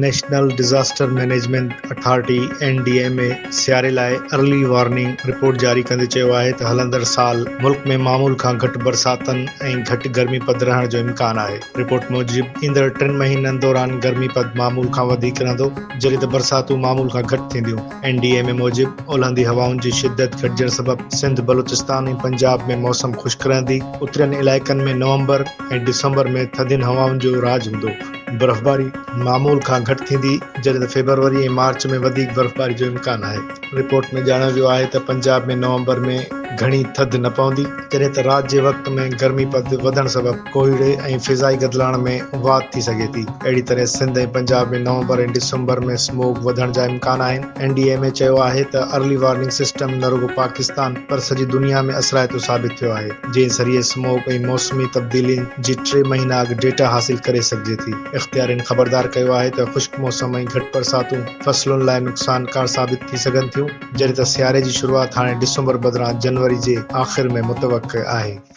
National disaster management authority, N D M A, سياري لاء early warning report جاري ڪندي چيو آهي ته هلندڙ سال ملڪ ۾ معمول کان گهٽ برساتن ۽ گهٽ گرمي پد رهڻ جو امڪان آهي. رپورٽ موجب ايندڙ ٽن مهينن دوران گرمي پد معمول کان وڌيڪ رهندو، جڏهن ته برساتون معمول کان گهٽ ٿينديون. اين ڊي ايم اي موجب اولهندي هوائن جي شدت گهٽجڻ سبب سنڌ، بلوچستان ۽ پنجاب ۾ موسم خشڪ رهندي، اترين علائقن ۾ نومبر ۽ ڊسمبر ۾ ٿڌين هوائن جو راڄ هوندو. برفباري معمول کان گهٽ ٿيندي، جڏهن ته فيبروري ۽ مارچ ۾ وڌيڪ برفباري جو امڪان آهي. رپورٽ ۾ ڄاڻايو ويو آهي ته پنجاب ۾ نومبر ۾ گهڻي ٿڌ نه پوندي، جڏهن ته رات جي وقت ۾ گرمي پد وڌڻ سبب ڪوهيڙي ۽ فضائي گدلاڻ ۾ واڌ ٿي سگهي ٿي. اهڙي طرح سنڌ ۽ پنجاب ۾ نومبر ۽ ڊسمبر ۾ سموگ وڌڻ جا امڪان آهن. اين ڊي ايم اي چيو آهي ته ارلي وارننگ سسٽم نه رڳو پاڪستان پر سڄي دنيا ۾ اثرائتو ثابت ٿيو آهي. جنهن ذريعي سموگ ۽ موسمي تبديلين جي ٽي مهينا اڳ ڊيٽا حاصل ڪري سگهجي ٿي. اختيارين خبردار ڪيو آهي ته خشڪ موسم ۽ گهٽ برساتون فصلن لاء نقصانڪار ثابت ٿي سگهن ٿيون، جڏهن ته سياري جي شروعات هاڻي ڊسمبر بدران جنوري جي آخر ۾ متوقع آهي.